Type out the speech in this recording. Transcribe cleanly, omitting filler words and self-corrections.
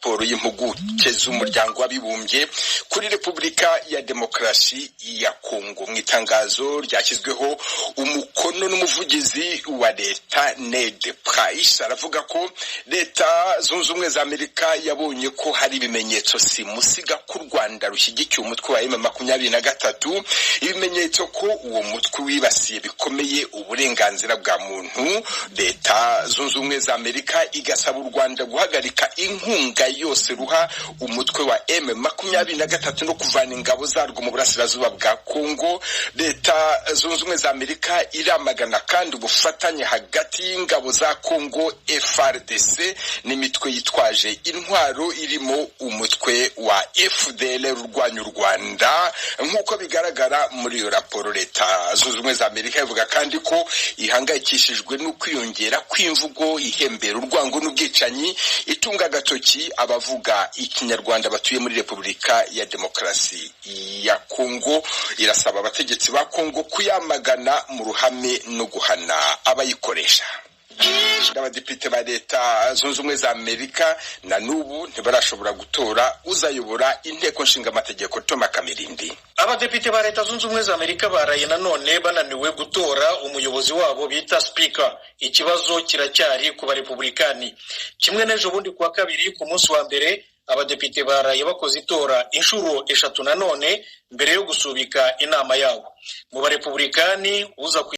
Raporo y'impuguke z'Umuryango w'Abibumbye kuri Repubulika ya Demokarasi ya Kongo. Mu itangazo ryashyizweho umukono n'umuvugizi wa leta Ned Price, aravuga ko Leta Zunze Ubumwe za Amerika yabonye ko hari ibimenyetso simusiga ko u Rwanda rushyigikiye umutwe wa M23, ibimenyetso ko uwo mutwe wibasiye bikomeye uburenganzira bwa muntu. Leta Zunze Ubumwe za Amerika igasaba u Rwanda guhagarika inkunga yose ruha umutwe wa M23 no kuvana ingabo zarwo mu burasirazuba bwa Kongo. Leta Zunze Ubumwe za Amerika iramagana kandi ubufatanye hagati y'ingabo za Kongo FARDC n'imitwe yitwaje intwaro irimo umutwe wa FDLR urwanya u Rwanda, nk'uko bigaragara muri iyo raporo. Leta Zunze Ubumwe za Amerika ivuga kandi ko ihangayikishijwe no kwiyongera kw'imvugo ihembera urwango n'ubwicanyi, itunga agatoki abavuga Ikinyarwanda batuye muri Repubulika ya Demokarasi ya Kongo. Irasaba abategetsi ba Kongo kuyamagana mu ruhame no guhana abayikoresha. Abadepite ba Leta Zunze Ubumwe za Amerika na n'ubu ntibarashobora gutora uzayobora Inteko Nshinga Amategeko. Toma Kamirindi. Abadepite ba Leta Zunze Ubumwe za Amerika baraye nanone bananiwe gutora umuyobozi wabo bita speaker. Ikibazo kiracyari ku Barepublikani. Kimwe n'ejo bundi kuwa kabiri, ku munsi wa mbere abadepite baraye bakoze itora inshuro eshatu nanone mbere yo gusubika inama yabo. Mu Barepublikani uza